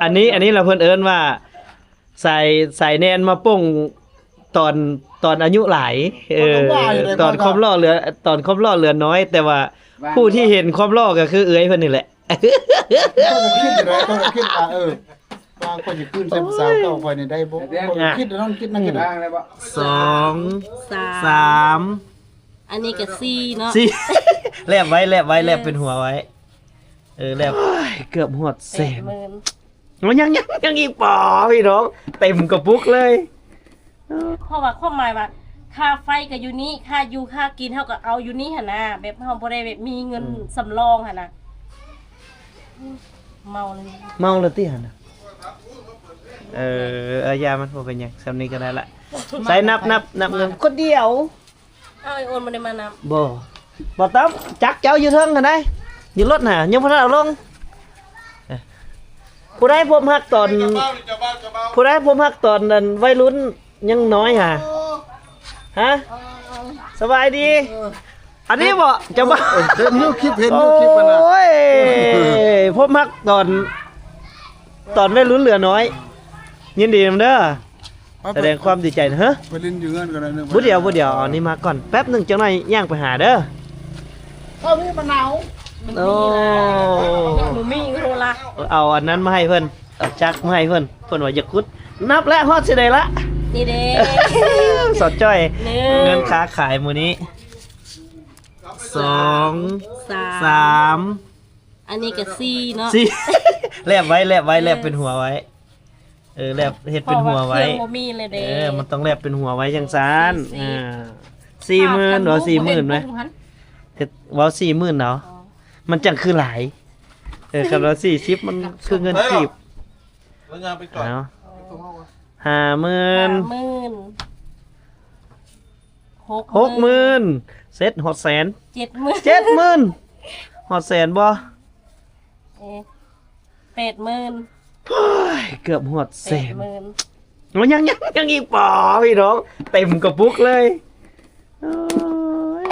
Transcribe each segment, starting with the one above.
ອັນນີ້ ອັນນີ້ລະເພິ່ນເອີ້ນວ່າ ສາຍ ສາຍແນນມາປົງຕອນ ຕອນອາຍຸຫຼາຍ ເອີ ຕອນຄວາມຫຼໍ່ເຫຼືອ ຕອນຄວາມຫຼໍ່ເຫຼືອນ້ອຍ ແຕ່ວ່າຜູ້ທີ່ເຫັນຄວາມຫຼໍ່ກໍຄືເອື້ອຍເພິ່ນນີ້ແຫຼະ. ຂ້ອຍກໍຄິດຢູ່ໄດ໋ ຂ້ອຍກໍຄິດວ່າ ເອີ ວ່າຂ້ອຍຊິຄືນໃສ່ຜູ້ສາວເກົ່າຂ້ອຍນີ້ໄດ້ບໍ່? ຂ້ອຍກໍຄິດນຳ ຄິດນຳ ຄິດນຳ. ສອງ ສາມ ສາມ ອັນນີ້ກໍສີ່ເນາະ ສີ່ ແລບໄວ້ ແລບໄວ້ ແລບເປັນຫົວໄວ້ ເອີ ແລບ ໂອ້ຍ ເກືອບຮອດແສນ. ໂອ້ຍ ຍັງ ຍັງ ຍັງອີກບໍ່ພີ່ນ້ອງ ເຕັມກະປຸກເລີຍ. ເພາະວ່າຄວາມໝາຍວ່າ ຄ່າໄຟກໍຢູ່ນີ້ ຄ່າຢູ່ຄ່າກິນເຮົາກໍເອົາຢູ່ນີ້ຫັ້ນນະ ແບບເຮົາບໍ່ໄດ້ແບບມີເງິນ ອືມ ສຳລອງຫັ້ນນະ. ເມົາແລ້ວ ເມົາແລ້ວຕິຫັ້ນນະ? ເອີ ເອີ ຢ່າມັນ ບໍ່ເປັນຫຍັງ ສ່ຳນີ້ກໍໄດ້ລະ. ໃສ່ນັບ ນັບ ນັບເງິນຄົນດຽວ. ເອົາ ໄອ້ໂອນບໍ່ໄດ້ມານຳ. ບໍ່ ບໍ່ຕ້ອງ ຈັກເຈົ້າຢູ່ເທິງຫັ້ນໃດ໋ ຢູ່ລົດຫັ້ນ ຍັງບໍ່ທັນເອົາລົງ. ເອີ ຜູ້ໃດພົບຮັກຕອນ ຜູ້ໃດພົບຮັກຕອນນັ້ນໄວລຸ້ນຍັງນ້ອຍຫາ? ຮະ? ສະບາຍດີ. ອັນນີ້ບໍ່ ເຈົ້າບໍ່ ເຫັນຢູ່ຄລິບ ເຫັນຢູ່ຄລິບຫັ້ນນະ. ໂອ້ຍ ພົບຮັກຕອນ ຕອນໄວລຸ້ນເຫຼືອນ້ອຍ ຍິນດີນຳເດີ. ສະແດງຄວາມດີໃຈນະ ເຮີ້ຍ ໄປຫຼິ້ນຢູ່ເຮືອນກໍໄດ້. ບໍ່ດຽວ ບໍ່ດຽວ ເອົານີ້ມາກ່ອນ ແປັບໜຶ່ງ ຈັກໜ້ອຍຍ່າງໄປຫາເດີ. ເອົານີ້ມະນາວ. ໂອ້ ບໍ່ມີໂທລະ ເອົາອັນນັ້ນມາໃຫ້ເພິ່ນ ເອົາຈັກມາໃຫ້ເພິ່ນ ເພິ່ນວ່າຢາກຂຸດ. ນັບແລ້ວ ຮອດຊິໄດ້ລະ ນີ້ເດ້ ສາວຈ້ອຍ. ໜຶ່ງ ເງິນຄ່າຂາຍມື້ນີ້ ສອງ ສາມ ສາມ ອັນນີ້ກໍສີ່ເນາະ ສີ່ ແລບໄວ້ ແລບໄວ້ ເອີ ແລບເປັນຫົວໄວ້. ເອີ ແລບເຮັດເປັນຫົວໄວ້ ເພາະວ່າເຄື່ອງບໍ່ມີແລ້ວເດ້. ເອີ ມັນຕ້ອງແລບເປັນຫົວໄວ້ຈັ່ງຊັ້ນ. ສີ່ສິບ ອ່າ ສີ່ໝື່ນ ເວົ້າສີ່ໝື່ນໄໝ? ເຮັດ ເວົ້າສີ່ໝື່ນເນາະ ອໍ ມັນຈັ່ງຄືຫຼາຍ. ເອີ ຄັນວ່າສີ່ສິບ ມັນຄືເງິນກີບ. ແລ້ວຍ່າງໄປກ່ອນ ເອົາ ຫ້າໝື່ນ ຫ້າໝື່ນ ຫົກໝື່ນ ຫົກໝື່ນ ເສັດ ຮອດແສນ ເຈັດໝື່ນ ເຈັດໝື່ນ ຮອດແສນບໍ່? ເອີ ແປດໝື່ນ ໂອ້ຍ ເກືອບຮອດແສນ ແປດໝື່ນ. ໂອ້ຍ ຍັງ ຍັງ ຍັງອີກບໍ່ພີ່ນ້ອງ ເຕັມກະປຸກເລີຍ. ໂອ້ຍ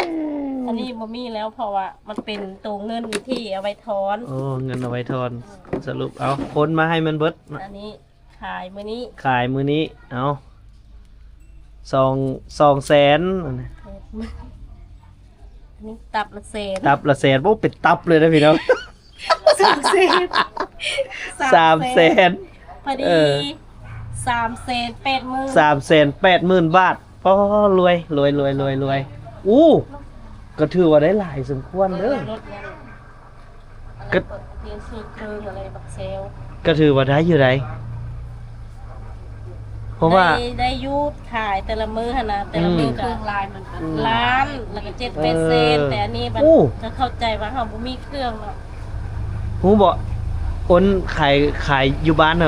ອັນນີ້ບໍ່ມີແລ້ວ ເພາະວ່າມັນເປັນໂຕເງິນທີ່ເອົາໄວ້ທອນ. ໂອ້ ເງິນເອົາໄວ້ທອນ. ສະຫຼຸບເອົາ ໂອນມາໃຫ້ມັນເບິດ. ອັນນີ້ຂາຍມື້ນີ້ ຂາຍມື້ນີ້ ເອົາ ສອງ ສອງແສນ. ອັນນີ້ຕັບລະແສນ ຕັບລະແສນ. ໂອ້ ເປັນຕັບເລີຍນະພີ່ນ້ອງ. ສາມແສນ ສາມແສນ ພໍດີ ເອີ ສາມແສນແປດໝື່ນ ສາມແສນແປດໝື່ນບາດ. ປໍ ລວຍ ລວຍ ລວຍ ລວຍ ລວຍ. ໂອ້ ກໍຖືວ່າໄດ້ຫຼາຍສົມຄວນເດີ. ກໍ ກໍຖືວ່າໄດ້ຢູ່ໃດ ເພາະວ່າ ໄດ້ ໄດ້ຢູ່ຂາຍແຕ່ລະມື້ຫັ້ນນະ ແຕ່ລະມື້ ອືມ ກໍ ເຄື່ອງລາຍມັນກໍ ອືມ ລ້ານ ແລ້ວກໍເຈັດແປດແສນ. ເອີ ແຕ່ອັນນີ້ບັດ ໂອ້ ກໍເຂົ້າໃຈວ່າເຮົາບໍ່ມີເຄື່ອງເນາະ. ຮູ້ບໍ່ ໂອນຂາຍ ຂາຍຢູ່ບ້ານນະ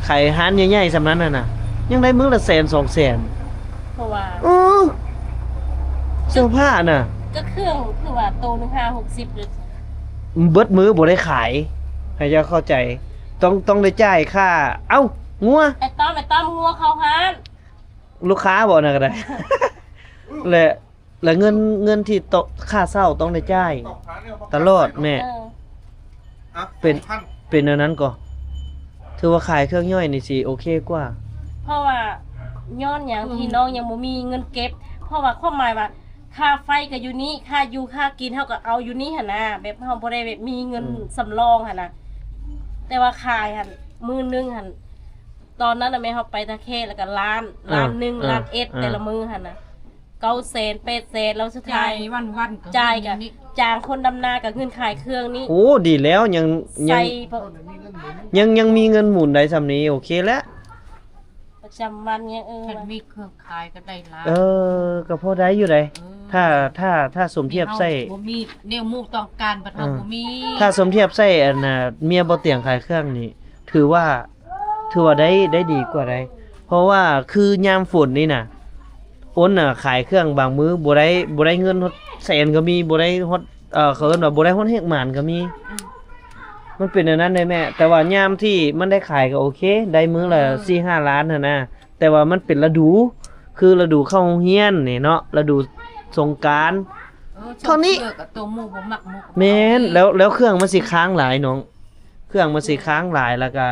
ຂາຍຮ້ານໃຫຍ່ໆສ່ຳນັ້ນນະ ຍັງໄດ້ມື້ລະແສນສອງແສນ. ເພາະວ່າ ເອີ ເສື້ອຜ້ານະ ກໍເຄື່ອງຄືວ່າໂຕໜຶ່ງຫ້າຫົກສິບ ເບິດມື້ບໍ່ໄດ້ຂາຍ ໃຫ້ເຈົ້າເຂົ້າໃຈ. ຕ້ອງ ຕ້ອງໄດ້ຈ່າຍຄ່າ ເອົ້າ ງົວ ໄອ້ຕ້ອມ ໄອ້ຕ້ອມ ງົວເຂົ້າຮ້ານ ລູກຄ້າບໍ່ນະກໍໄດ້ ແລະ ແລະເງິນ ເງິນທີ່ໂຕະ ຄ່າເຊົ່າຕ້ອງໄດ້ຈ່າຍຕະຫຼອດແມ່. ເອີ ເປັນ ເປັນແນວນັ້ນກໍ ຖືວ່າຂາຍເຄື່ອງຍ່ອຍນີ້ຊິໂອເຄກວ່າ. ເພາະວ່າຍ້ອນຫຍັງ ອືມ ທີ່ນ້ອງຍັງບໍ່ມີເງິນເກັບ ເພາະວ່າຄວາມໝາຍວ່າ ຄ່າໄຟກໍຢູ່ນີ້ ຄ່າຢູ່ຄ່າກິນເຮົາກໍເອົາຢູ່ນີ້ຫັ້ນນະ ແບບເຮົາບໍ່ໄດ້ແບບມີເງິນ ອືມ ສຳລອງຫັ້ນນະ. ແຕ່ວ່າຂາຍຫັ້ນ ມື້ໜຶ່ງຫັ້ນ ຕອນນັ້ນນະແມ່ເຮົາໄປທ່າແຂກ ແລ້ວກໍລ້ານ ອ່າ ລ້ານໜຶ່ງ ອ່າ ລ້ານເອັດ ອ່າ ແຕ່ລະມື້ຫັ້ນນະ ເກົ້າແສນແປດແສນ ແລ້ວສຸດທ້າຍ ຈ່າຍວັນໆ ກໍ ຈ່າຍກໍ ຢູ່ໃນນີ້ ຈ້າງຄົນດຳນາ ກໍເງິນຂາຍເຄື່ອງນີ້. ໂອ້ ດີແລ້ວ ຍັງ ຍັງ ໃສ່ ຍັງ ຍັງມີເງິນໝູນໄດ້ສ່ຳນີ້ ໂອເຄແລ້ວ ປະຈຳວັນຫຍັງ. ເອີ ຄັນມີເຄື່ອງຂາຍກໍໄດ້ຫຼາຍ. ເອີ ກໍພໍໄດ້ຢູ່ໃດ໋. ເອີ ຖ້າ ຖ້າ ຖ້າສົມທຽບໃສ່ ເຮົາບໍ່ມີແນວໝູ່ຕ້ອງການ ບັດເຮົາ ອ່າ ບໍ່ມີ. ຖ້າສົມທຽບໃສ່ ອັນນ່າ ເມຍບໍ່ຕຽງຂາຍເຄື່ອງນີ້ ຖືວ່າ ຖືວ່າໄດ້ ໄດ້ດີກວ່າໃດ໋ ເພາະວ່າຄືຍາມຝົນນີ້ນະ ໂອນນະຂາຍເຄື່ອງບາງມື້ບໍ່ໄດ້ ບໍ່ໄດ້ເງິນຮອດແສນກໍມີ ບໍ່ໄດ້ຮອດ ເອີ ເຂົາເອີ້ນວ່າບໍ່ໄດ້ຮອດເຮກໝານກໍມີ. ອືມ ມັນເປັນແນວນັ້ນເດ້ແມ່. ແຕ່ວ່າຍາມທີ່ມັນໄດ້ຂາຍກໍໂອເຄ ໄດ້ມື້ລະ ອືມ ສີ່ຫ້າລ້ານຫັ້ນນະ ແຕ່ວ່າມັນເປັນລະດູ ຄືລະດູເຂົ້າໂຮງຮຽນນີ້ເນາະ ລະດູສົງການ. ເອີ ເທົ່ານີ້ ໂຕໝູ່ບໍ່ມັກໝູ່. ແມ່ນ ແລ້ວ ແລ້ວເຄື່ອງມັນຊິຄ້າງຫຼາຍນ້ອງ. ເ ຄື່ອງມັນຊິຄ້າງຫຼາຍ ແລ້ວກະ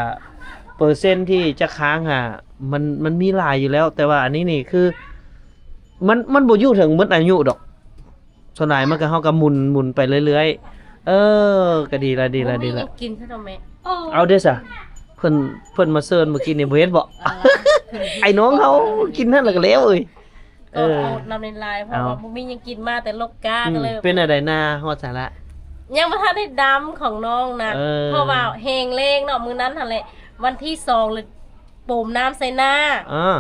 ເປີເຊັນທີ່ຈະຄ້າງຫາ ມັນ ມັນມີຫຼາຍຢູ່ແລ້ວ ແຕ່ວ່າອັນນີ້ນີ້ຄື ມັນ ມັນບໍ່ຢູ່ເຖິງໝົດອາຍຸດອກ. ສ່ວນຫຼາຍມັນກໍ ເຮົາກໍໝູນ ໝູນໄປເລື້ອຍໆ. ເອີ ກໍດີລະ ດີລະ ດີລະ. ບໍ່ມີຫຍັງກິນຊະດອກແມ່. ເອົາເດ້ຊະ ເພິ່ນ ເພິ່ນມາເຊີນມື້ກີ້ນີ້ ບໍ່ເຫັນບໍ? ເອີ ໄອ້ນ້ອງເຮົາກິນຫັ້ນລະກໍແລ້ວເອີຍ. ເອີ ກໍໂພດນຳຫຼາຍໆ ເພາະວ່າບໍ່ມີຫຍັງກິນ ມາແຕ່ລົກກາ ອືມ ກໍເລີຍ. ເປັນແນວໃດນາຮອດສາລະ? ຍັງບໍ່ທັນໄດ້ດຳຂອງນ້ອງນະ ເອີ ເພາະວ່າແຮງແລ້ງເນາະ ມື້ນັ້ນຫັ້ນແຫຼະ ວັນທີສອງ ເລີຍໂປມນ້ຳໃສ່ນາ ເອີ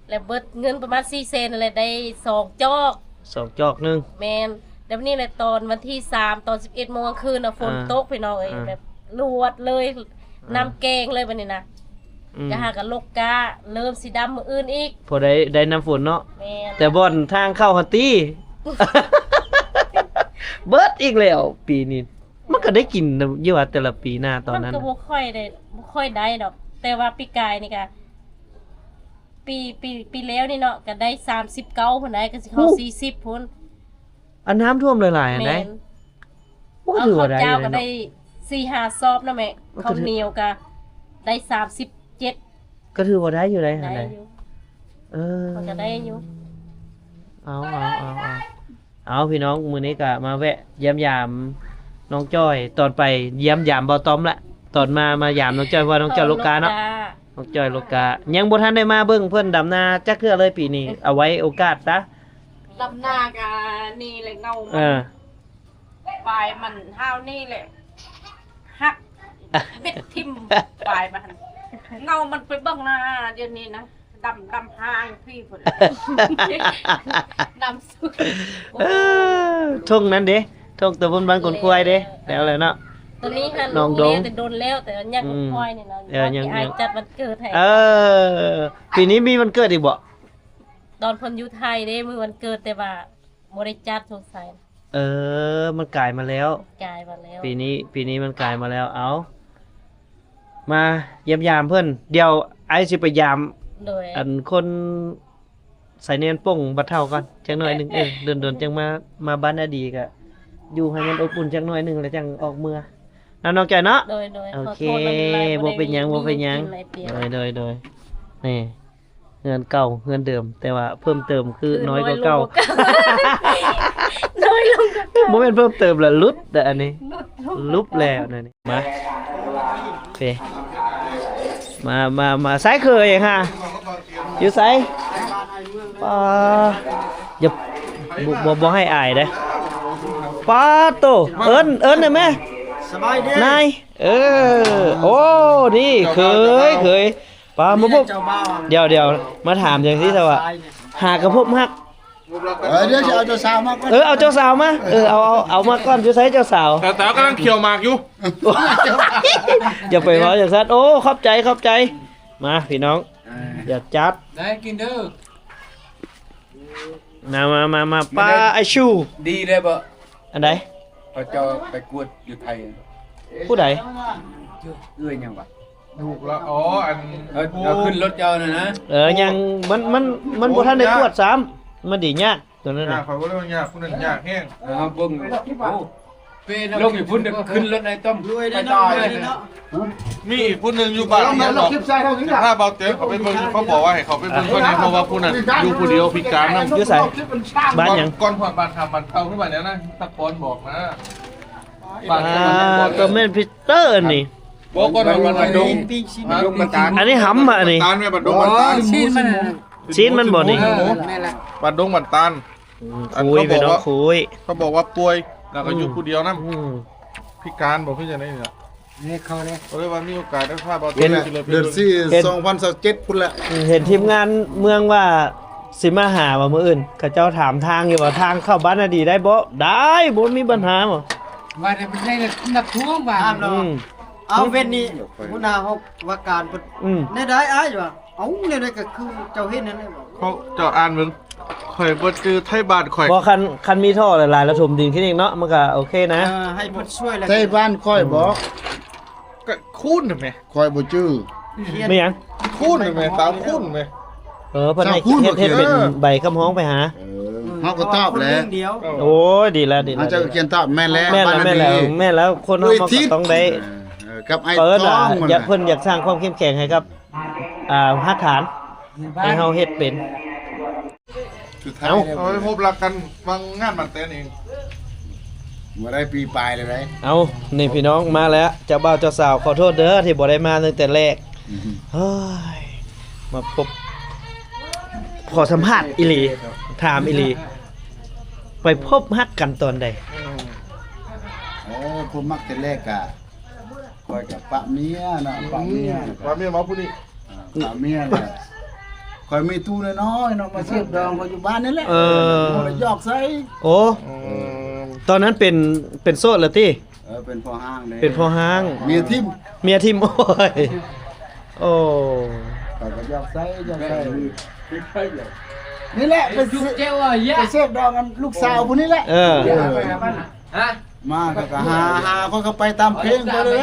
ແລ້ວເບິດເງິນປະມານສີ່ແສນນັ້ນແຫຼະ ໄດ້ສອງຈອກ ສອງຈອກໜຶ່ງ ແມ່ນ. ແລ້ວບາດນີ້ແຫຼະ ຕອນວັນທີສາມ ຕອນສິບເອັດໂມງກາງຄືນນະ ຝົນ ອ່າ ຕົກພີ່ນ້ອງເອີຍ ອ່າ ແບບລວດເລີຍ ອ່າ ນ້ຳແກງເລີຍບາດນີ້ນະ ອືມ ກະຫາກະລົກກາ ເລີ່ມຊິດຳມື້ອື່ນອີກ ພໍໄດ້ ໄດ້ນ້ຳຝົນເນາະ ແມ່ນ ແຕ່ບ່ອນທາງເຂົ້າຫັ້ນຕິ ເບິດອີກແລ້ວປີນີ້. ມັນກໍໄດ້ກິນຢູ່ວ່າແຕ່ລະປີນາຕອນນັ້ນ ມັນກໍບໍ່ຄ່ອຍໄດ້ ບໍ່ຄ່ອຍໄດ້ດອກ ແຕ່ວ່າປີກາຍນີ້ກະ ປີ ປີ ປີແລ້ວນີ້ເນາະ ກໍໄດ້ສາມສິບເກົ້າພຸ້ນໃດ໋ ກໍຊິເຂົ້າ ໂອ້ ສີ່ສິບພຸ້ນ. ອັນນ້ຳຖ້ວມຫຼາຍໆຫັ້ນໃດ໋ ແມ່ນ ໂອ້ ກໍຖືວ່າໄດ້ເນາະ ເຂົ້າເຈົ້າກໍໄດ້ສີ່ຫ້າຊອບນະແມ່ ມັນກໍຖື ເຂົ້າໜຽວກໍໄດ້ສາມສິບເຈັດ ກໍຖືວ່າໄດ້ຢູ່ໃດ໋ຫັ້ນໃດ໋ ໄດ້ຢູ່ ເອີ ມັນກໍໄດ້ຢູ່. ເອົາ ເອົາ ເອົາ ເອົາ ເອົາ ພີ່ນ້ອງ ມື້ນີ້ກໍມາແວະຢ້ຽມຢາມນ້ອງຈ້ອຍ ຕອນໄປຢ້ຽມຢາມບ່າວຕ້ອມລະ ຕອນມາ ມາຢາມນ້ອງຈ້ອຍ ເພາະວ່ານ້ອງຈ້ອຍລົກກາເນາະ ນ້ອງຈ້ອຍລົກກາ ຍັງບໍ່ທັນໄດ້ມາເບິ່ງເພິ່ນດຳນາຈັກເທື່ອເລີຍປີນີ້ ເອົາໄວ້ໂອກາດຊະ. ດຳນາກະນີ້ແຫຼະ ເງົາມັນ ເອີ ປາຍມັນຫາວນີ້ແຫຼະ ຫັກເບັດຖິ້ມປາຍມັນ ເງົາມັນໄປເບິ່ງນາ ດຽວນີ້ນະ ດຳ ດຳຫາງພີ້ພຸ້ນ ດຳສຸດ. ເອີ ທົ່ງນັ້ນເດ້ ທົ່ງຕະບົນບ້ານກົນຄວາຍເດ້ ແລ້ວແຫຼະເນາະ ຕອນນີ້ຫັ້ນ ໜອງດົງ ແຕ່ດົນແລ້ວ ແຕ່ຍັງ ອືມ ຄວາຍນີ້ນະ ເອີ ຍັງ ທີ່ອ້າຍຈັດວັນເກີດໃຫ້ ເອີ ປີນີ້ມີວັນເກີດອີກບໍ່? ຕອນເພິ່ນຢູ່ໄທເດ້ ມື້ວັນເກີດ ແຕ່ວ່າບໍ່ໄດ້ຈັດສົງໄສ ເອີ ມັນກາຍມາແລ້ວ ກາຍມາແລ້ວ ປີນີ້ ປີນີ້ມັນກາຍມາແລ້ວ. ເອົາ ມາຢ້ຽມຢາມເພິ່ນ ດຽວອ້າຍຊິໄປຢາມ ໂດຍ ອັນຄົນສາຍແໜ້ນປົງບັດເຖົ້າກ່ອນຈັກໜ້ອຍໜຶ່ງ ເອີ ດົນໆ ຈັ່ງມາ ມາບ້ານອາດີ ກະຢູ່ໃຫ້ມັນອົບອຸ່ນຈັກໜ້ອຍໜຶ່ງ ແລ້ວຈັ່ງອອກເມືອ ເນາະ ນ້ອງແກ້ວເນາະ. ໂດຍໆ ໂອເຄ ຂໍໂທດນຳຫຼາຍໆ ບໍ່ເປັນຫຍັງ ບໍ່ເປັນຫຍັງ ໂດຍໆໆ ນີ້ ເຮືອນເກົ່າເຮືອນເດີມ ແຕ່ວ່າເພີ່ມເຕີມຄື ຄືນ້ອຍກວ່າເກົ່າ ນ້ອຍລົງກວ່າເກົ່າ ບໍ່ແມ່ນເພີ່ມເຕີມລະ ຫຼຸດແລ້ວອັນນີ້ ຫຼຸດລົງ ຫຼຸດແລ້ວນັ້ນ. ມາ ເປ ມາ ມາ ມາ ໃສເຂີຍຫາ ຢູ່ໃສ? ປາ ຢ່າ ບໍ່ ບໍ່ ບໍ່ໃຫ້ອາຍເດ້ ປາໂຕ ເອີ້ນ ເອີ້ນໄດ້ແມ ສະບາຍດີ ນາຍ ເອີ ໂອ້ ນີ້ເຂີຍ ເຂີຍ ປາ ມາພົບ ດຽວ ດຽວ ມາຖາມຈັ່ງຊີ້ຊະວ່າ ຫາກະພົບຮັກ ເອີ ດຽວຊິເອົາເຈົ້າສາວມາກ່ອນ ເອີ ເອົາເຈົ້າສາວມາ ເອີ ເອົາ ເອົາ ເອົາມາກ່ອນ ຢູ່ໃສເຈົ້າສາວ? ແຕ່ ແຕ່ກຳລັງຂ້ຽວໝາກຢູ່ ຢ່າໄປເວົ້າຈັ່ງຊັ້ນ ໂອ້ ຂອບໃຈ ຂອບໃຈ ມາພີ່ນ້ອງ ດຽວຈັດ ໄດ້ກິນເດີ ມາ ມາ ມາ ມາ ປາ ໄອ້ຊູ ດີໄດ້ບໍ່? ອັນໃດ? ເຂົາເຈົ້າໄປກວດຢູ່ໄທ ຜູ້ໃດ? ເອື້ອຍຫຍັງວະ? ລູກລະ ອໍ ອັນ ເອີ ເອົາຂຶ້ນລົດເຈົ້ານັ້ນນະ ເອີ ຍັງ ມັນ ມັນ ມັນບໍ່ທັນໄດ້ກວດຊ້ຳ ມັນດີຍາກຕົວນັ້ນນະ ຍາກ ຂ້ອຍບໍ່ໄດ້ວ່າຍາກ ຜູ້ນັ້ນຍາກແຮງ ເອີ ເບິ່ງ ໂອ້ ລົງຢູ່ພຸ້ນ ຂຶ້ນລົດໄອ້ຕ້ອມ ໄປຕາຍເນາະ ມີຜູ້ໜຶ່ງຢູ່ບ້ານນີ້ບອກ ພາບ່າວເຕັມເຂົາໄປເບິ່ງ ເຂົາບອກວ່າໃຫ້ເຂົາໄປເບິ່ງເຂົາແດ່ ເພາະວ່າຜູ້ນັ້ນຢູ່ຜູ້ດຽວພິການນຳ ຢູ່ໃສ? ບ້ານຫຍັງ? ກ່ອນຮອດບ້ານທຳ ບ້ານເກົ່າຄືບ້ານຫຍັງນະ? ຕະກອນບອກນະ ບ້ານ ອ່າ ກໍແມ່ນພີເຕີນີ້ ບໍ່ ກ່ອນຮອດບ້ານດງ ດງບັນຕານ ອັນນີ້ຫຳບະນີ້ ຕານແມ່ນບ້ານດງບັນຕານ ຊີ້ນມັນ ຊີ້ນມັນບໍ່ນີ້? ເອີ ແມ່ນລະ ບ້ານດງບັນຕານ ອືມ ອັນ ຄຸຍ ພີ່ນ້ອງ ເຂົາບອກວ່າ ຄຸຍ ເຂົາບອກວ່າປ່ວຍ ແລ້ວກໍຢູ່ ອືມ ຜູ້ດຽວນຳ ອືມ ພິການບໍ່ ຄືຈັ່ງໃດນີ້ລະ ເຮັດເຂົາເດ້ ກໍເລີຍວ່າມີໂອກາດໄດ້ພາບ່າວເຕັມ ເປັນ ເດືອນສີ່ ເຫັນ ສອງພັນຊາວເຈັດພຸ້ນແຫຼະ ເຫັນທີມງານເມືອງວ່າຊິມາຫາວ່າມື້ອື່ນ ເຂົາເຈົ້າຖາມທາງຢູ່ວ່າ ທາງເຂົ້າບ້ານນາດີໄດ້ບໍ່? ໄດ້ ບໍ່ມີບັນຫາບໍ່? ວ່າແຕ່ໄປໃຊ້ນ້ຳຖ້ວມວ່າ ອືມ ເອົາເວັນນີ້ ຫົວໜ້າຫ້ອງວ່າການເພິ່ນ ອືມ ແນວໃດອ້າຍ? ວ່າ ເອົາ ແນວໃດກໍຄືເຈົ້າເຫັນນັ້ນແຫຼະ ເຂົາເຈົ້າອ່ານເບິ່ງ ຂ້ອຍບໍ່ຈື່ໄທບ້ານຂ້ອຍ ບໍ່ ຄັນ ຄັນມີທໍ່ຫຼາຍໆ ລະຖົມດິນຂຶ້ນອີກເນາະ ມັນກໍໂອເຄນະ ເອີ ໃຫ້ເພິ່ນຊ່ວຍແລ້ວ ໄທບ້ານຂ້ອຍບໍ? ອືມ ກໍຄູນແມ່ ຂ້ອຍບໍ່ຈື່ ແມ່ນຫຍັງ? ຄູນແມ່ ຕາມຄູນແມ່ ເອີ ເພິ່ນໃຫ້ເຮັດ ເຮັດເປັນໃບຄຳຮ້ອງໄປຫາ ເອີ ເຮົາກໍຕອບແຫຼະ ໂອ້ຍ ດີແລ້ວ ດີແລ້ວ ເຮົາຈະຂຽນຕອບ ແມ່ນແລ້ວ ແມ່ນແລ້ວ ແມ່ນແລ້ວ ແມ່ນແລ້ວ ຄົນເຮົາມັນກໍຕ້ອງໄດ້ ເອີ ກັບອ້າຍ ເພິ່ນວ່າ ຕ້ອງ ຢາກ ເພິ່ນຢາກສ້າງຄວາມເຂັ້ມແຂງໃຫ້ກັບ ອ່າ ຮາກຖານ ໃຫ້ເຮົາເຮັດເປັນ ສຸດທ້າຍ ເອົ້າ ເອົາໄປພົບລັກກັນວັງງານໝັ້ນແຕນເອງ ບໍ່ໄດ້ປີປາຍເລີຍໄດ໋. ເອົ້າ ນີ້ພີ່ນ້ອງມາແລ້ວ ເຈົ້າບ່າວເຈົ້າສາວ ຂໍໂທດເດີທີ່ບໍ່ໄດ້ມາຕັ້ງແຕ່ແລກ. ອືມ ເຮີ້ຍ ມາພົບ ຂໍສຳພາດອີ່ຫຼີ ຖາມອີ່ຫຼີ ໄປພົບຮັກກັນຕອນໃດ? ເອີ ພົບມັກແຕ່ແລກກະ ຂ້ອຍກໍປະເມຍເນາະ ປະເມຍ ອືມ ປະເມຍມາຜູ້ນີ້ ອ່າ ປະເມຍແລ້ວ ຂ້ອຍມີຕູ້ນ້ອຍໆເນາະ ມາເສບດອງຂ້ອຍຢູ່ບ້ານນີ້ແຫຼະ ເອີ ເອົາໄປຢອກໃສ່ ໂອ້ ອືມ ຕອນນັ້ນເປັນ ເປັນໂສດແລ້ວຕິ? ເອີ ເປັນພໍ່ຮ້າງເດ້ ເປັນພໍ່ຮ້າງ ເມຍຖິ້ມ ເມຍຖິ້ມ ໂອ້ຍ ໂອ້ ຂ້ອຍກໍຢອກໃສ່ ຢອກໃສ່ ນີ້ແຫຼະ ໄປເສບ ໄປເສບດອງກັບລູກສາວຜູ້ນີ້ແຫຼະ ເອີ ເອີ ຮະ ມາກໍຫາ ຫາ ຂ້ອຍກໍໄປຕາມເພງໄປເລີຍ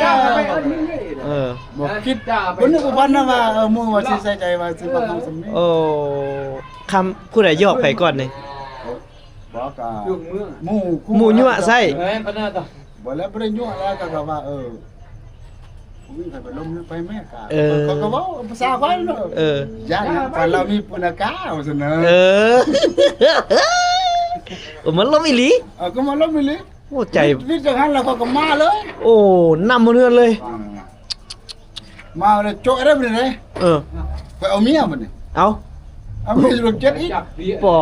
ເອີ ບໍ່ຄິດ ບໍ່ນຶກບໍ່ຝັນນະວ່າ ເອີ ໝູ່ວ່າຊິໃສ່ໃຈວ່າຊິມາເຮົາສ່ຳນີ້ ໂອ້ ຄຳ ຜູ້ໃດຢອກໃຜກ່ອນນີ້? ບໍ່ ກໍໝູ່ ໝູ່ຍົວະໃສ່ ບໍ່ແລ້ວ ບໍ່ໄດ້ຍົວະແລ້ວ ກໍ ກໍວ່າ ເອີ ຜູ້ນີ້ໃຜໄປລົມໄປແມ່ກະ ເອີ ຂ້ອຍກໍເວົ້າພາສາຂ້ອຍເນາະ ເອີ ຢ້ານນະ ປານລາວມີປຸນນາກາວ່າຊັ້ນເນາະ ເອີ ເອີ ມາລົມອີ່ຫຼີ ເອີ ກໍມາລົມອີ່ຫຼີ ໂອ້ ໃຈ ວິດ ວິດຈັ່ງຫັ້ນແລ້ວຂ້ອຍກໍມາເລີຍ ໂອ້ ນຳຮອດເຮືອນເລີຍ ອ່າ ມາແລ້ວໂຈະໄດ້ບັດນີ້ເດ້ ເອີ ຂ້ອຍເອົາເມຍບັດນີ້ ເອົ້າ ເອົາເມຍຢູ່ໂລກເຈັດອີກ ປໍ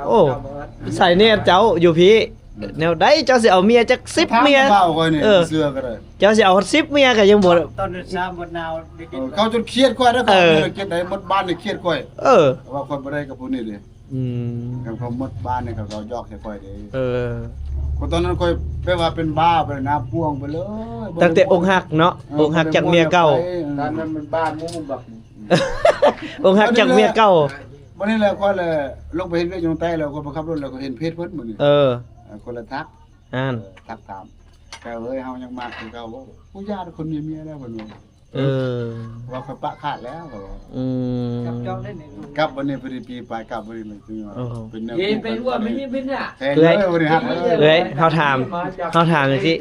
ໂອ້ ໃສ່ແນ່ເຈົ້າຢູ່ພີ້ ແນວໃດເຈົ້າຊິເອົາເມຍຈັກສິບເມຍ ເຈົ້າຊິເອົາຮອດສິບເມຍກໍຍັງບໍ່ ຕອນນັ້ນຊາມບໍ່ໜາວໄດ້ກິນ ເອີ ເຂົາຈົນຄຽດຂ້ອຍເດ້ ເຂົາເລີຍເກັບໄດ້ໝົດບ້ານນີ້ຄຽດຂ້ອຍ ເອີ ວ່າຂ້ອຍບໍ່ໄດ້ກັບຜູ້ນີ້ເດ້ ອືມ ຄັນເຂົາໝົດບ້ານນີ້ເຂົາກໍຢອກໃສ່ຂ້ອຍເດ້ ເອີ ຄົນຕອນນັ້ນຂ້ອຍແບບວ່າເປັນບ້າໄປນະ ປ່ວງໄປເລີຍ ຕັ້ງແຕ່ອົກຫັກເນາະ ເອີ ອົກຫັກຈາກເມຍເກົ່າ ຕອນນັ້ນມັນບ້າໝູ່ບັກ ອົກຫັກຈາກເມຍເກົ່າ ບັດນີ້ແຫຼະຂ້ອຍແຫຼະລົງໄປເຮັດວຽກຢູ່ໃຕ້ແລ້ວ ຂ້ອຍໄປຂັບລົດແລ້ວ ຂ້ອຍເຫັນເພຈເພິ່ນມື້ນີ້ ເອີ ເອີ ຄົນລະທັກ ອ່າ ເອີ ທັກຖາມ ແຕ່ເອີຍ ເຮົາຍັງມັກຄືເກົ່າບໍ່? ຜູ້ຢ້ານຄົນມີເມຍແລ້ວເພິ່ນວ່າ ເອີ ວ່າຂ້ອຍປະຂາດແລ້ວ ເຂົາວ່າ ອືມ ກັບບັດນີ້ພໍດີປີປາຍ ກັບບັດນີ້ແຫຼະ ເປັນແນວ ເອີ ເປັນຫົວເປັນຍາ ແພງເລີຍ ເອື້ອຍ ເອື້ອຍ ເຮົາຖາມ ເຮົາຖາມຈັ່ງຊີ້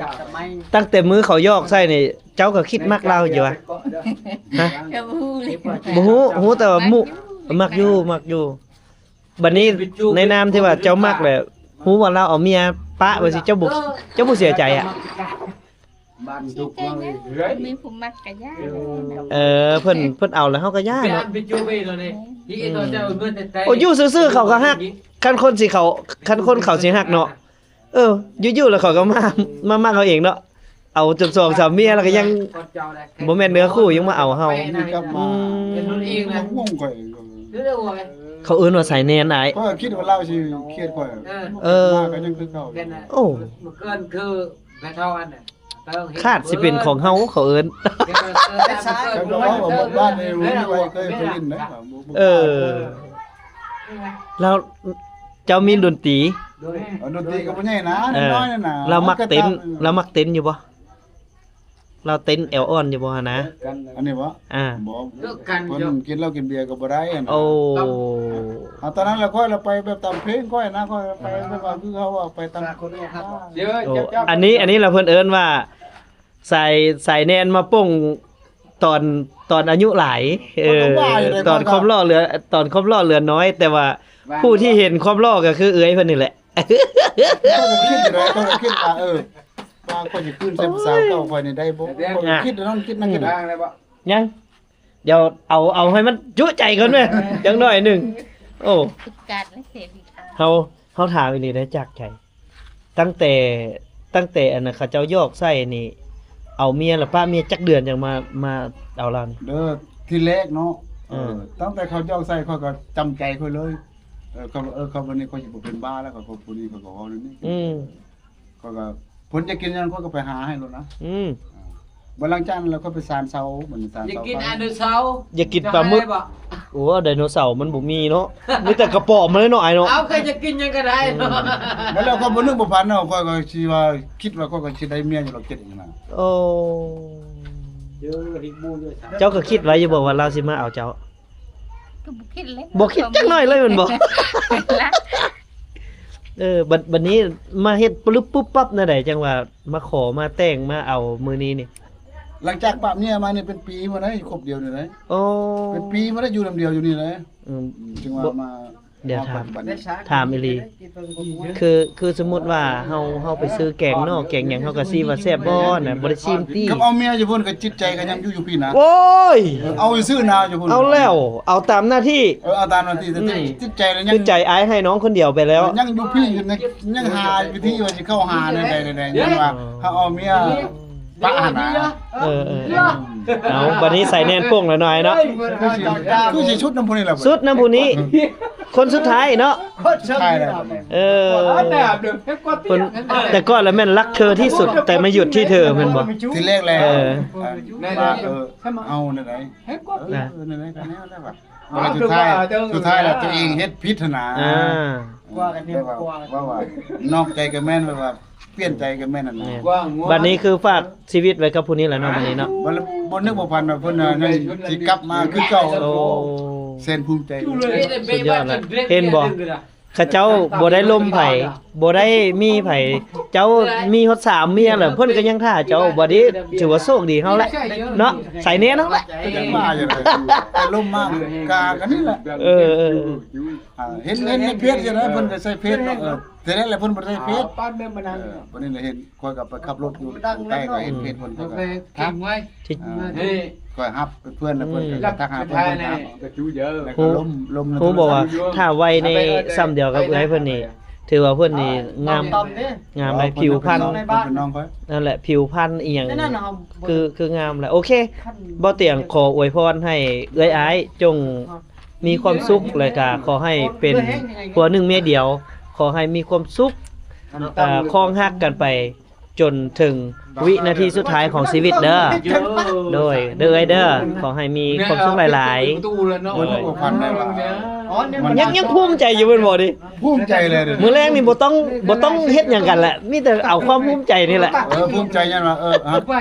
ຕັ້ງແຕ່ມື້ເຂົາຢອກໃສ່ນີ້ ເຈົ້າກໍຄິດມັກລາວຢູ່ຫວາ? ຮະ? ກໍບໍ່ຮູ້ເລີຍ ບໍ່ຮູ້ ຮູ້ແຕ່ວ່າໝູ່ ມັກຢູ່ ມັກຢູ່ ບັດນີ້ໃນນາມທີ່ວ່າເຈົ້າມັກແຫຼະ ຮູ້ວ່າລາວເອົາເມຍປະວ່າຊິ ເຈົ້າບໍ່ ເຈົ້າບໍ່ເສຍໃຈອະ? ເສຍໃຈນະ ມີຜູ້ມັກກະຢ່າ ເອີ ເພິ່ນ ເພິ່ນເອົາແລ້ວເຮົາກະຢ່າເນາະ ໂອ້ ຢູ່ຊື່ໆເຂົາກະຮັກ ຄັນຄົນຊິເຂົາ ຄັນຄົນເຂົາຊິຮັກເນາະ ເອີ ຢູ່ໆແລ້ວເຂົາກໍມາ ມາມັກເຮົາເອງເນາະ ເອົາຈົນສອງສາມເມຍແລ້ວກໍຍັງບໍ່ແມ່ນເນື້ອຄູ່ ຍັງມາເອົາເຮົາ ນີ້ກັບມາ ອືມ ເຂົາເອີ້ນວ່າສາຍແນນອ້າຍ ຂ້ອຍຄິດວ່າລາວຊິຄຽດຂ້ອຍ ເອີ ມາກໍຍັງຄືເກົ່າ ໂອ້ ເມື່ອເກີນຄືແມ່ເຖົ້າອັນນັ້ນ ຄາດຊິເປັນຂອງເຮົາ ເຂົາເອີ້ນ ເຂົາກໍເວົ້າວ່າໝົດບ້ານນີ້ບໍ່ມີໃຜເຄີຍໄປຫຼິ້ນນະ ເອີ ແລ້ວ ເຈົ້າມີດົນຕີ ເອີ ດົນຕີກໍບໍ່ໃຫຍ່ນະ ເອີ ນ້ອຍໆນະ ລາວມັກເຕັ້ນ ລາວມັກເຕັ້ນຢູ່ບໍ່? ລາວເຕັ້ນແອວອ່ອນຢູ່ບໍ່ຫັ້ນນະ? ອັນນີ້ບໍ່? ອ່າ ບໍ່ ເລີກກັນ ເພິ່ນກິນເຫຼົ້າກິນເບຍກໍບໍ່ໄດ້ຫັ້ນນະ ໂອ້ ເອົາຕອນນັ້ນລະຂ້ອຍລະໄປແບບຕາມເພງຂ້ອຍນະ ຂ້ອຍໄປແບບວ່າຄືເຮົາອະໄປຕາມຄົນ ໂອ້ ອັນນີ້ ອັນນີ້ລະເພິ່ນເອີ້ນວ່າ ສາຍ ສາຍແນນມາປົງຕອນ ຕອນອາຍຸຫຼາຍ ເອີ ຕອນຄວາມຫຼໍ່ເຫຼືອ ຕອນຄວາມຫຼໍ່ເຫຼືອນ້ອຍ ແຕ່ວ່າຜູ້ທີ່ເຫັນຄວາມຫຼໍ່ກໍຄືເອື້ອຍເພິ່ນນີ້ແຫຼະ ຂ້ອຍກໍຄິດຢູ່ໄດ໋ ຂ້ອຍກໍຄິດວ່າ ເອີ ວ່າຂ້ອຍຊິຄືນໃສ່ຜູ້ສາວເກົ່າຂ້ອຍນີ້ໄດ້ບໍ່ ຂ້ອຍກໍຄິດນຳ ຄິດນັ້ນຄິດນີ້ ຍັງ ດຽວເອົາ ເອົາໃຫ້ມັນຈຸໃຈກ່ອນແມ ຈັກໜ້ອຍໜຶ່ງ ໂອ້ ເຮົາ ເຮົາຖາມອີ່ຫຼີໄດ້ຈາກໃຈ ຕັ້ງແຕ່ ຕັ້ງແຕ່ອັນນັ້ນເຂົາເຈົ້າຢອກໃສ່ນີ້ ເອົາເມຍລະປະເມຍຈັກເດືອນຈັ່ງມາ ມາເອົາລາວນີ້? ເດີ ທີແລກເນາະ ເອີ ເອີ ຕັ້ງແຕ່ເຂົາຢອກໃສ່ຂ້ອຍກໍຈຳໃຈຂ້ອຍເລີຍ ເອີ ເຂົາ ເອີ ເຂົາ ບັດນີ້ຂ້ອຍຊິບໍ່ເປັນບ້າແລ້ວ ຂ້ອຍ ຜູ້ນີ້ຂ້ອຍກໍເວົ້າແນວນີ້ ອືມ ຂ້ອຍກໍ ເພິ່ນຢາກກິນຫຍັງຂ້ອຍກໍໄປຫາໃຫ້ໂລດນະ ອືມ ອ່າ ບັດຫຼັງຈາກນັ້ນແລ້ວຂ້ອຍໄປຊານເຊົາ ບັດນີ້ຊານເຊົາ ຢາກກິນໄດໂນເສົາ ຢາກກິນປາໝຶກ ໂອ້ ໄດໂນເສົາມັນບໍ່ມີເນາະ ມີແຕ່ກະປອມມາເລີຍເນາະ ອ້າຍເນາະ ເອົາ ກໍຢາກກິນຫຍັງກໍໄດ້ເນາະ ແລ້ວຂ້ອຍບໍ່ນຶກບໍ່ຝັນເນາະ ຂ້ອຍກໍຊິວ່າ ຄິດວ່າຂ້ອຍກໍຊິໄດ້ເມຍຢູ່ລະເຈັດຫັ້ນນະ ໂອ້ ເຈົ້າກໍຄິດໄວ້ຢູ່ບໍ່ວ່າລາວຊິມາເອົາເຈົ້າ? ກໍບໍ່ຄິດເລີຍ ບໍ່ຄິດຈັກໜ້ອຍເລີຍແມ່ນບໍ່? ເອີ ບັດ ບັດນີ້ມາເຮັດປຶບປຸບປັບແນວໃດ ຈັ່ງວ່າມາຂໍມາແຕ່ງມາເອົາມື້ນີ້ນີ້? ຫຼັງຈາກປະເມຍມານີ້ເປັນປີບໍ່ໄດ້ ຄົບດຽວນີ້ໄດ໋. ໂອ້ ເປັນປີບໍ່ໄດ້ຢູ່ນຳດຽວຢູ່ນີ້ໄດ໋. ອືມ ຈຶ່ງວ່າມາ ດຽວຖາມ ຖາມອີ່ຫຼີ ຄື ຄືສົມມຸດວ່າເຮົາ ເຮົາໄປຊື້ແກງນອກແກງຫຍັງ ເຮົາກໍຊີມວ່າແຊບບໍ່ນະ ບໍ່ໄດ້ຊີມຕິ? ກັບເອົາເມຍຢູ່ພຸ້ນກໍຈິດໃຈກໍຍັງຢູ່ ຢູ່ພີ້ນະ. ໂອ້ຍ ເອີ ເອົາຊື່ນະຢູ່ພຸ້ນ ເອົາແລ້ວ ເອົາຕາມໜ້າທີ່. ເອີ ເອົາຕາມໜ້າທີ່ ອືມ ຈິດໃຈແລ້ວຍັງ ຄືໃຈອ້າຍໃຫ້ນ້ອງຄົນດຽວໄປແລ້ວ ຍັງຢູ່ພີ້ ຍັງ ຍັງຫາວິທີວ່າຊິເຂົ້າຫາແນວໃດ ແນວໃດ ຍັງວ່າເຮົາເອົາເມຍປະຫັ້ນນະ. ເອີ ເອີ ເອີ ເອົາ ບັດນີ້ໃສ່ແໜ້ນໂປ່ງແລ້ວໜ້ອຍເນາະ ຄືຊິ ຄືຊິຊຸດນຳຜູ້ນີ້ແຫຼະ ຊຸດນຳຜູ້ນີ້ ຄົນສຸດທ້າຍເນາະ ສຸດທ້າຍແລ້ວ. ເອີ ຄົນ ແຕ່ກ່ອນລະແມ່ນລັກເທີທີ່ສຸດ ແຕ່ມາຢຸດທີ່ເທີແມ່ນບໍ່? ທີແລກແລ້ວ ເອີ ວ່າ ເອີ ເອົາແນວໃດ ເອີ ແນວໃດກໍແນວນັ້ນແຫຼະວ່າ ສຸດທ້າຍ ສຸດທ້າຍແລ້ວຕົວເອງເຮັດຜິດຫັ້ນນະ. ອ່າ ວ່າກັນແນວ ວ່າ ວ່າ ວ່ານອກໃຈກໍແມ່ນ ແບບວ່າປ່ຽນໃຈກໍແມ່ນຫັ້ນນະ. ບັດນີ້ຄືຝາກຊີວິດໄວ້ກັບຜູ້ນີ້ແຫຼະເນາະ ບັດນີ້ເນາະ ບໍ່ ບໍ່ນຶກບໍ່ຝັນວ່າເພິ່ນຍັງຊິກັບມາຄືເກົ່າ. ໂອ້ ແສນພູມໃຈ ສຸດຍອດລະ ເຫັນບໍ່? ເຂົາເຈົ້າບໍ່ໄດ້ລົມໃຜ ບໍ່ໄດ້ມີໃຜ ເຈົ້າມີຮອດສາມເມຍແລ້ວ ເພິ່ນກໍຍັງຖ້າເຈົ້າ. ບັດນີ້ຖືວ່າໂຊກດີເຮົາແຫຼະເນາະ ໃສ່ແໜ້ນເຮົາແຫຼະ ກໍຍັງວ່າຢູ່ແຫຼະ ແຕ່ລົມມາກາກັນນີ້ແຫຼະ. ເອີ ເອີ ອ່າ ເຫັນ ເຫັນໃນເຟສຢູ່ນະ ເພິ່ນກໍໃຊ້ເຟສເນາະ. ເອີ ແຕ່ນັ້ນແຫຼະເພິ່ນບໍ່ໄດ້ໃຊ້ເຟສ ປານແມ່ນມັນນັ້ນ. ເອີ ບັດນີ້ລະເຫັນ ຂ້ອຍກໍໄປຂັບລົດຢູ່ໃຕ້ ກໍເຫັນເຟສເພິ່ນ ຂ້ອຍກໍທັກ ເອີ ຂ້ອຍຮັບເປັນເພື່ອນ ແລ້ວເພິ່ນກໍທັກຫາເພິ່ນ ກໍຈູເດີ ແລ້ວກໍລົມ ລົມ ຮູ້ບໍ່ວ່າຖ້າໄວໃນສ່ຳດຽວກັບເອື້ອຍເພິ່ນນີ້ ຖືວ່າເພິ່ນນີ້ງາມ ງາມໃດ ຜິວພັນ ເພິ່ນເປັນນ້ອງຂ້ອຍ ນັ້ນແຫຼະ ຜິວພັນອີ່ຫຍັງ ຄື ຄືງາມແຫຼະ. ໂອເຄ ບໍ່ຕຽງຂໍອວຍພອນໃຫ້ເອື້ອຍອ້າຍຈົ່ງ ມີຄວາມສຸກ ແລະກະຂໍໃຫ້ເປັນຜົວໜຶ່ງເມຍດຽວ ຂໍໃຫ້ມີຄວາມສຸກ ເອີ ຄອງຮັກກັນໄປຈົນເຖິງວິນາທີສຸດທ້າຍຂອງຊີວິດເດີ. ໂດຍ ເດີເອື້ອຍເດີ ຂໍໃຫ້ມີຄວາມສຸກຫຼາຍໆ. ຍັງ ຍັງພູມໃຈຢູ່ແມ່ນບໍ່ນີ້? ພູມໃຈເລີຍ ມື້ແລງນີ້ບໍ່ຕ້ອງ ບໍ່ຕ້ອງເຮັດຫຍັງກັນແຫຼະ ມີແຕ່ເອົາຄວາມພູມໃຈນີ້ແຫຼະ. ເອີ ພູມໃຈຍ້ອນວ່າ ເອີ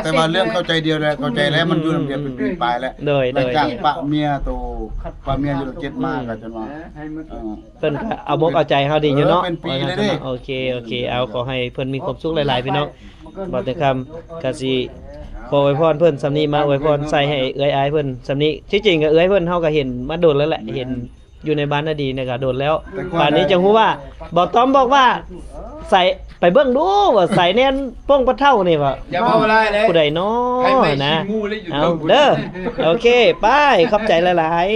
ແຕ່ວ່າເລື່ອງເຂົ້າໃຈດຽວແຫຼະ ເຂົ້າໃຈແລ້ວ ມັນຢູ່ນຳກັນເປັນປີປາຍແລ້ວ. ໂດຍ ໂດຍ ຫຼັງຈາກປະເມຍໂຕ ປະເມຍຢູ່ເຈັດມາກໍຈົນວ່າ ເອີ ເພິ່ນກໍເອົາອົກເອົາໃຈເຮົາດີຢູ່ເນາະ. ເອີ ເປັນປີເລີຍເດ້. ໂອເຄ ໂອເຄ ເອົາ ຂໍໃຫ້ເພິ່ນມີຄວາມສຸກຫຼາຍໆ ພີ່ນ້ອງ. ບ່າວແຕງຄຳກະຊິຂໍອວຍພອນເພິ່ນສ່ຳນີ້ ມາອວຍພອນໃສ່ໃຫ້ເອື້ອຍອ້າຍເພິ່ນສ່ຳນີ້. ທີ່ຈິງກໍເອື້ອຍເພິ່ນ ເຮົາກໍເຫັນມາດົນແລ້ວແຫຼະ ເຫັນຢູ່ໃນບ້ານນາດີນີ້ກໍດົນແລ້ວ. ແຕ່ກ່ອນ ບາດນີ້ຈັ່ງຮູ້ວ່າ ບ່າວຕ້ອມບອກວ່າ ໃສ່ ໄປເບິ່ງດູວ່າໃສ່ແໜ້ນໂປ່ງປະເຖົ້ານີ້ວ່າ ຢ່າເວົ້າຫຼາຍເລີຍ ຜູ້ໃດນໍນະ. ເອົາເດີ ໂອເຄ ໄປ ຂອບໃຈຫຼາຍໆ.